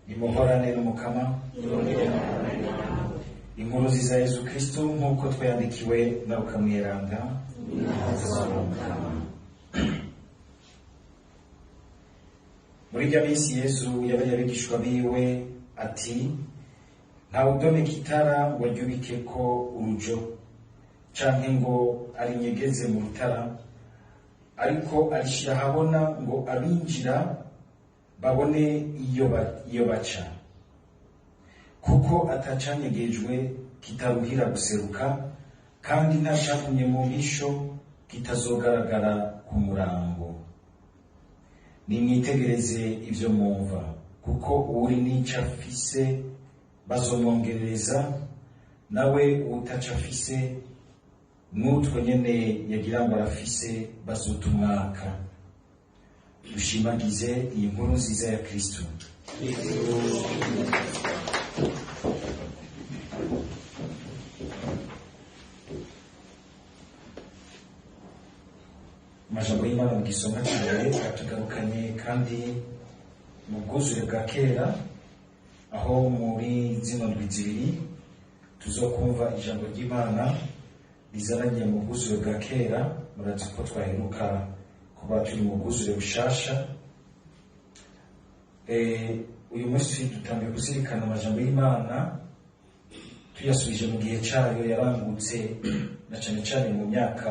Nimuhorane n'Umukama. Inkuru nziza ya Yezu Kristo nk'uko twayandikiwe na Luka Mweranda. Muri irya minsi Yezu yabaye abigishwa biwe ati: ntawe udomeka itara ngo aryubikeko urujo canke ngo arinyegeze mu rutara, ariko arishira ahabona ngo abinjira babone iyo baca. Kuko atacanyegejwe kitaruhira guseruka, kandi ntacagumye mu mpisho kitazogaragara ku murango. Nimwitegereze ivyo mwumva, kuko uwuri n'ico afise bazomwongerereza, nawe uwutaco afise n'utwo nyene yagira ngo arafise bazotumwaka. Dushimagize iyi nkuru nziza ya Kristo. Amajambo y'Imana mu gisomwa cyawe atugarukanye kandi mu bwuzure bwa kera, aho muri zino ndwi zibiri tuzokumva ijambo ry'Imana rizananye mu bwuzure bwa kera. Murazi ko twaheruka kuba turi mu bwuzure bushasha. Uyu munsi dutangiye kuzirikana amajambo y'Imana tuyasubije mu gihe cyayo yarangutse, na cane cane mu myaka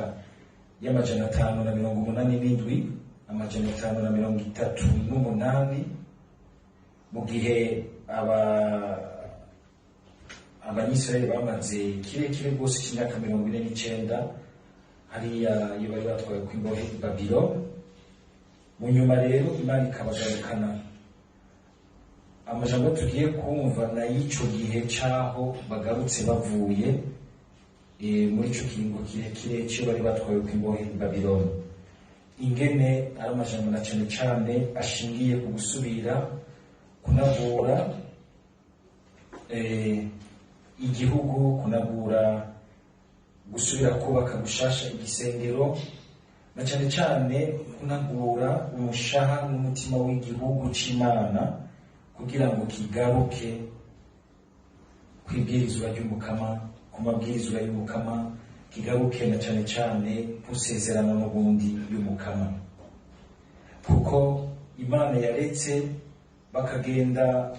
y'587, 538, mu gihe Abanyisirayeli bamaze kirekire rwose cy'imyaka 49 hariya iyo bari batwawe kw'imbohe i Babylone. Mu nyuma rero Imana ikabagarukana. Amajambo tugiye kumva na y'ico gihe c'aho bagarutse bavuye muri ico kiringo kirekire cyo bari batwawe kw'imbohe i Babylone, ingene ari amajambo na cane cane ashingiye ku gusubira kunagura igihugu, kunagura gusubira kubaka gushasha igisengero, na cane cane kunagura umushaha n'umutima w'igihugu c'Imana kugira ngo kigaruke kwibwirizwa ry'Umukama, ku mabwirizwa y'Umukama, kigaruke na cane cane kusezerano n'ubundi y'Umukama. Kuko Imana yaretse bakagenda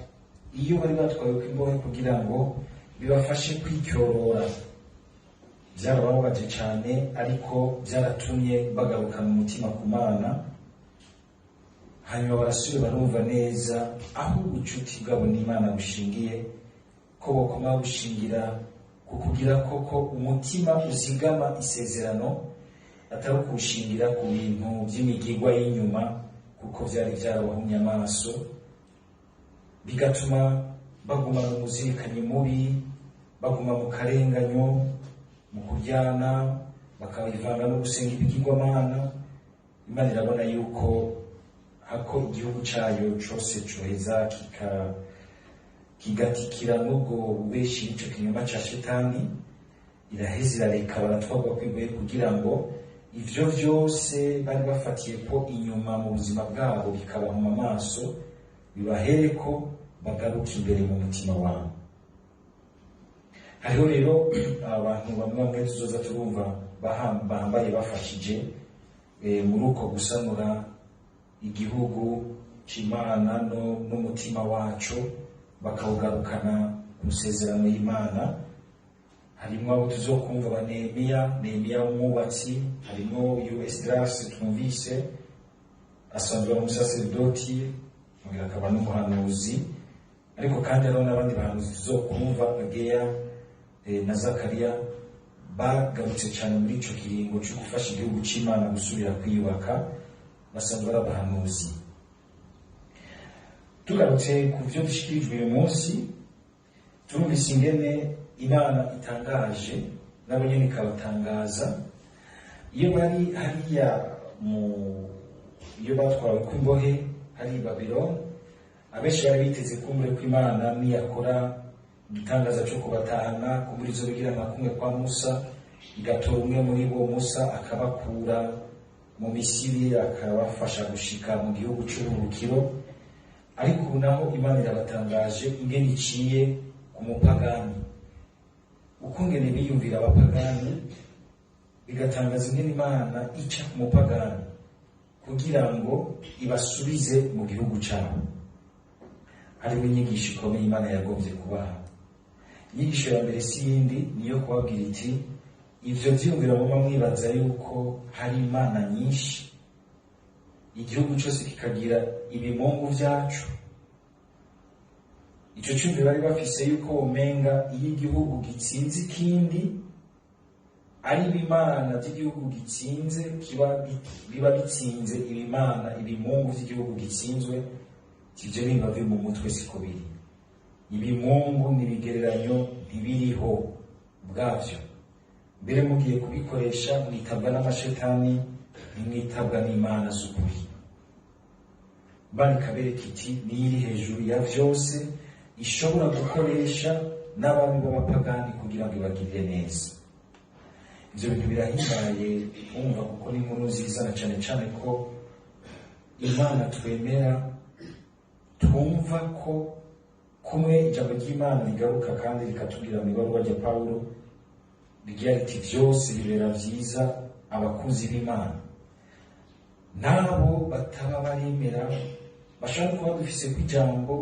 iyo bari batwawe kw'imbohe kugira ngo bibafashe kwicyorora. Byarabababaje cyane, ariko byaratumye bagarukana umutima ku Mana, hanyuma barasubira barumva neza aho ubucuti bwabo n'Imana bushingiye, ko bokoma bushingira ku kugira koko umutima uzigama isezerano, atari ukuwushingira ku bintu by'imigigwa y'inyuma, kuko byari byarabahumye amaso, bigatuma baguma mu muzirikanyi mubi, baguma mu karenganyo, mu kuryana, bakabivanga no gusenga ibigirwamana. Imana irabona yuko hako igihugu cayo cose coheza kigatikira n'ubwo bubeshi n'ico kinyoma ca shetani, iraheza irareka baratwarwa kw'igoye kugira ngo ivyo vyose bari bafatiye ko inyuma mu buzima bwabo bikabahuma amaso, bibahereko bagaruka imbere mu mutima wabo. Hariho rero abantu bamwe bamwe tuzoza turumva bahambaye bafashije muri uko gusanura igihugu c'Imana n'umutima waco, bakawugarukana ku masezerano y'Imana. Harimwo abo tuzokumva ba Nehemiya, Nehemiya w'umwubatsi, harimwo uyu Esdras twumvise asanzwe ari umusaserdoti, ongera akaba n'umuhanuzi, ariko kandi hariho n'abandi bahanuzi tuzokumva, Ageya na Zakariya, bagarutse cyane muri ico kiringo cyo gufasha igihugu c'Imana gusubira kwiyubaka, basanzwe ari abahanuzi. Tugarutse ku byo dushikirijwe uyu munsi, turumvise ingene Imana itangaje, nabo nyene ikabatangaza. Iyo bari hariya mu iyo batwawe kw'imbohe hari i Babylone, abenshi bari biteze kumbure ko Imana niyakora igitangaza cyo kubatahana, kumbura izo bigira nka kumwe kwa Musa, igatora umwe muri bo Musa akabakura mu Misiri, akabafasha gushika mu gihugu c'uburuhukiro. Ariko ubu naho Imana irabatangaje ingene iciye ku mupagani, ukungene biyumvira abapagani bigatangaza ingene Imana ica ku mupagani kugira ngo ibasubize mu gihugu cabo. Hariho inyigisho ikomeye Imana yagombye kubaha. Inyigisho ya mbere si yindi, niyo kubabwira iti: ivyo vyiyumviro muma mwibaza yuko hari imana nyinshi, igihugu cose kikagira ibimungu vyacu, ico cumviro bari bafise yuko womenga iyo igihugu gitsinze ikindi ari ibimana vy'igihugu gitsinze biba bitsinze ibimana, ibimungu vy'igihugu gitsinzwe, ivyo ntibibave mu mutwe, siko biri. Ibimungu n'ibigereranyo, ntibiriho ubwavyo. Mbere mugiye kubikoresha mwitabwa n'amashetani, ntimwitabwa n'imana z'ukuri. Imana ikabereka iti niyo iri hejuru ya vyose, ishobora gukoresha n'abami b'abapagani kugira ngo ibagirire neza. Ivyo bintu birahimbaye kumva, kuko ni inkuru nziza, na cane cane ko Imana twemera twumva ko kumwe ijambo ry'Imana rigaruka kandi rikatubwira mu ibaruwa rya Pawulo rigira riti: vyose bibera vyiza abakunzi b'Imana, n'abo bataba baremera bashobora kuba dufise ko ijambo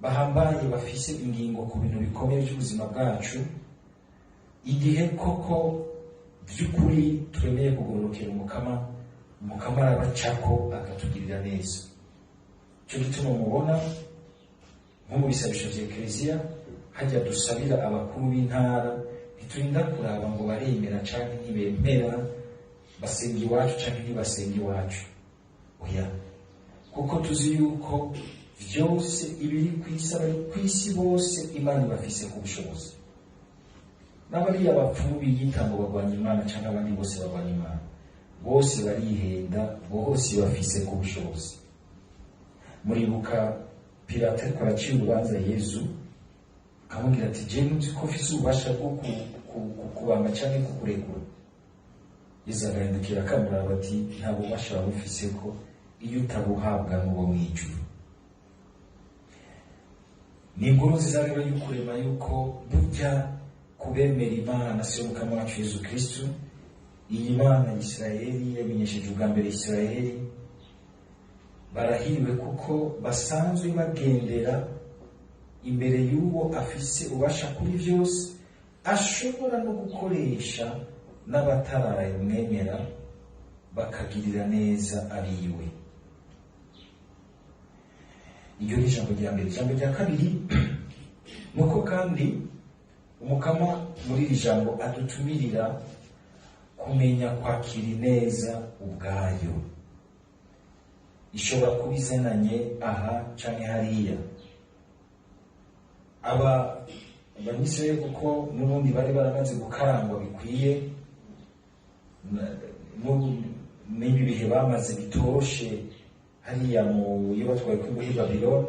bahambaye, bafise ingingo ku bintu bikomeye by'ubuzima bwacu. Igihe koko by'ukuri twemeye kugororokera Umukama, Umukama arabacako akatugirira neza. Cyo gituma mubona nko mu bisabisho vya Ekereziya hajya dusabira abakuru b'intara, ntiturinda kuraba ngo baremera canke ntibemera, basenga iwacu canke ntibasenga iwacu, oya, kuko tuzi yuko vyose ibiri kw'isi, abari kw'isi bose, Imana ibafise ku bushobozi. N'abariya bapfumu biyita ngo barwanya Imana canke abandi bose barwanya Imana, bose barihenda, bose bafise ku bushobozi. Muribuka Pilato ariko aracira urubanza Yezu, akamubwira ati: je ntuzi ko mfise ububasha bwo kukubamba canke kukurekura? Yezu agahindukira akamuraba ati: nta bubasha waba ufise ko iyo utabuhabwa n'uwo mw'ijuru. Ni inkuru nziza rero y'ukurema yuko burya kubemera Imana si yo Mukama wacu Yezu Kristu, iyi Mana ya Isirayeli yamenyesheje ubwa mbere Isirayeli, barahiriwe kuko basanzwe bagendera imbere y'uwo afise ububasha kuri vyose, ashobora no gukoresha n'abatarayamwemera bakagirira neza abiwe. Iryo ni ijambo rya mbere. Ijambo rya kabiri ni uko kandi Umukama muri iri jambo adutumirira kumenya kwakira ineza ubwayo. Ishobora kuba izananye aha canke hariya. Aba Abanyisirayeli, kuko n'ubundi bari baramaze gukarangwa bikwiye n'ibi bihe bamaze bitoroshe hariya mu iyo batwaye kw'imbohe i Babiloni,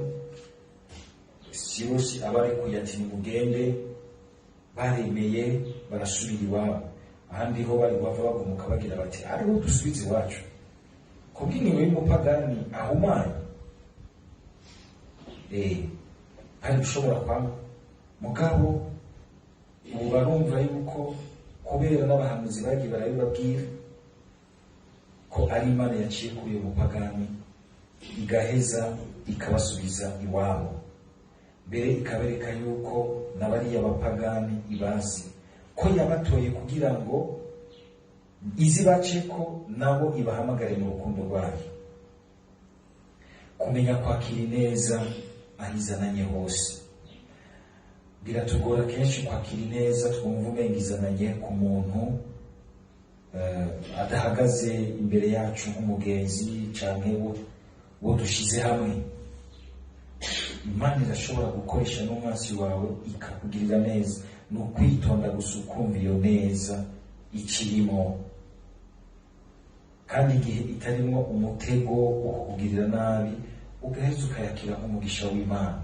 Sirusi abarekuye ati nimugende, baremeye barasubira iwabo. Ahandi ho bari guhava bagumuka bagira bati: ariho dusubize iwacu kubw'ingingo y'umupagani ahumanye, hari ushobora kwanga. Mugabo ubu barumva yuko kubera n'abahanuzi bagiye barabibabwira ko ari Imana yaciye kuri uyu mupagani igaheza ikabasubiza iwabo, mbere ikabereka yuko na bariya bapagani ibazi, ko yabatoye kugira ngo izi ko nabo ibahamagare mu rukundo rwayo. Kumenya kwakira ineza aho izananye hose biratugora kenshi. Kwakira ineza twumva umenga izananye ku muntu adahagaze imbere yacu nk'umugenzi canke wo dushize hamwe. Imana irashobora gukoresha n'umwansi wawe ikakugirira neza. Ni ukwitonda gusa ukumva iyo neza ikirimo, kandi igihe itarimwo umutego wo kukugirira nabi, ugaheza ukayakira nk'umugisha w'Imana.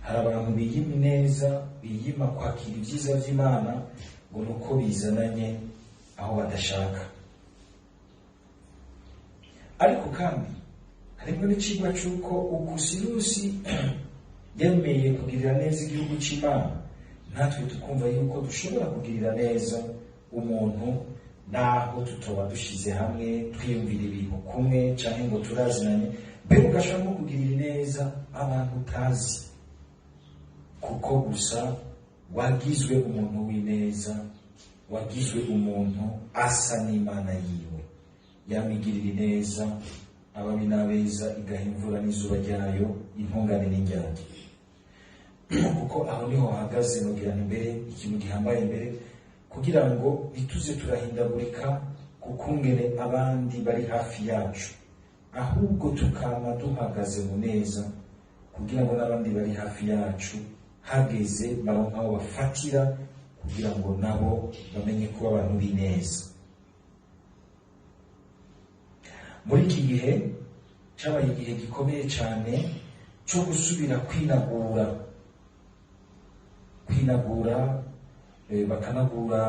Hari abantu biyima ineza, biyima kwakira ibyiza by'Imana ngo ni uko bizananye aho badashaka. Ariko kandi Harimo n'icigwa c'uko uku Sirusi yemeye kugirira neza igihugu c'Imana, natwe tukumva yuko dushobora kugirira neza umuntu naho tutoba dushize hamwe twiyumvira ibintu kumwe canke ngo turazinanye, mbere ugashobora no kugirira neza abantu utazi, kuko gusa wagizwe umuntu w'ineza, wagizwe umuntu asa n'Imana yiwe. Yamigirira ineza ababi n'abeza, igaha imvura n'izuba ryayo, intungane n'indyarya. Kuko aho niho hahagaze nogerana imbere ikintu gihambaye imbere, kugira ngo ntituze turahindagurika kukungene abandi bari hafi yacu, ahubwo tukama duhagaze mu neza, kugira ngo n'abandi bari hafi yacu hageze baronke aho bafatira, kugira ngo nabo bamenye kuba abantu b'ineza. Muri iki gihe cyabaye igihe gikomeye cyane cyo gusubira kwinagura, kwinagura bakanagura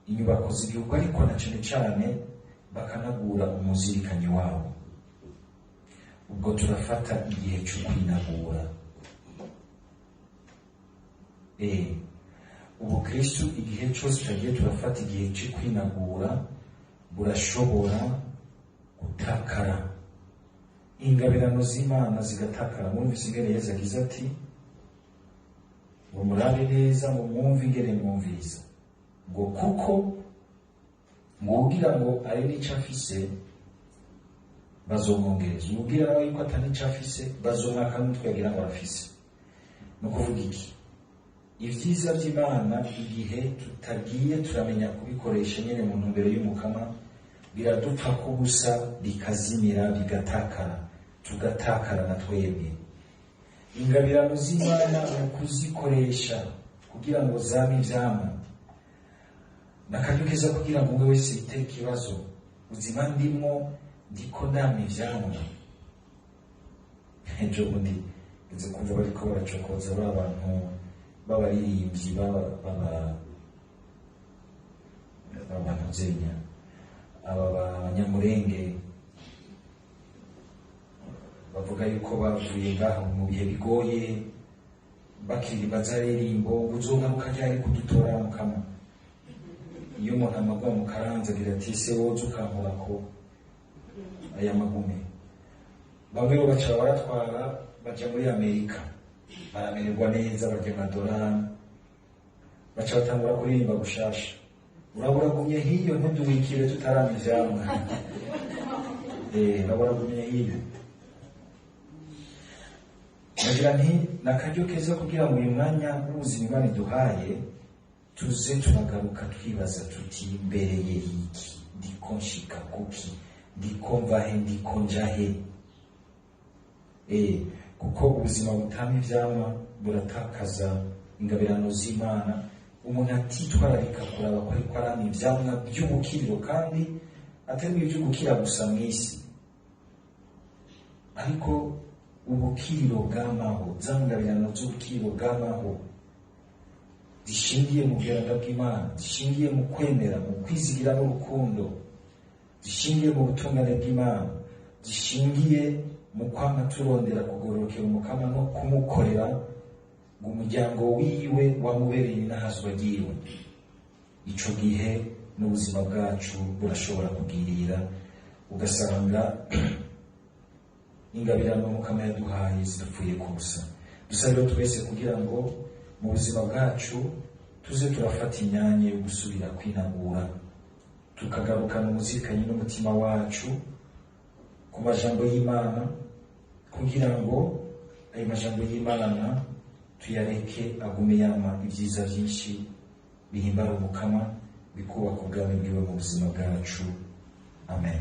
inyubako z'igihugu, ariko na cyane cyane bakanagura umuzirikanyi wabo. Ubwo turafata igihe cyo kwinagura. Ubukristu igihe cyose tutagiye turafata igihe cyo kwinagura burashobora gutakara, ingabirano z'Imana zigatakara. Mwumvise ingene Yezu agize ati ngo murabe neza, ngo mwumve ingene mwumviriza, ngo kuko ngo ugira ngo ari n'ico afise bazomwongereza, uwugira nawe yuko atari n'ico afise bazomwaka n'umutwe yagira ngo arafise. Ni ukuvuga iki? Ibyiza by'Imana igihe tutagiye turamenya kubikoresha nyene mu ntumbero y'Umukama, biradupfa kubusa, bikazimira, bigatakara, tugatakara na twebwe. Ingabirano z'Imana mu kuzikoresha kugira ngo zame ivyamwa, n'akaryo keza kugira ngo umwe wese yite ikibazo: ubuzima ndimwo ndiko ndama ivyamwa? Ejo bundi ngeze kumva bariko baracokoza ba bantu b'abaririmbyi b'abantu zenya aba banyamurenge, bavuga yuko bavuye ngaho mu bihe bigoye, bakiririmba za ririmbo ngo uzogaruka ryari kudutora Mukama. Iyo umuntu amagwa mu karanza agira ati se woza ukankorako aya magume. Bamwe bo baca baratwara baja muri Amerika, baramererwa neza, barya amadorari, baca batangura kuririmba gushasha: uraburagumye hiyo ntuduwikire tutarama ivyamwa. Uraburagumye hiyo. Nagira nti ni akaryo keza kugira ngo uyu mwanya w'ubuzima Imana iduhaye tuze turagaruka twibaza tuti: mbereye iki? Ndiko nshika kuki? Ndiko mvahe? Ndiko njahe? Kuko ubuzima butama ivyamwa buratakaza ingabirano z'Imana. Umuntu atitwararika kuraba ko ariko arama ivyamwa by'ubukiriro, kandi atari ivy'ugukira gusa mw'isi, ariko ubukiriro bw'amaho, za ngabirano z'ubukiriro bw'amaho zishingiye mu bweranda bw'Imana, zishingiye mu kwemera, mu kwizigira n'urukundo, zishingiye mu butungane bw'Imana, zishingiye mu kwama turondera kugororokera Umukama no kumukorera, ngo umuryango wiwe wamubereye inahazwa ryiwe. Ico gihe n'ubuzima bwacu burashobora kugirira, ugasanga ingabirano Mukama yaduhaye zidupfuye ku busa. Dusabe twese kugira ngo mu buzima bwacu tuze turafata imyanya yo gusubira kwinagura, tukagarukana umuzirikanyi n'umutima wacu ku majambo y'Imana, kugira ngo ayo majambo y'Imana tuyareke agume yama ibyiza byinshi bihimbara Umukama, bikubaka ubwami bwiwe mu buzima bwacu. Amen.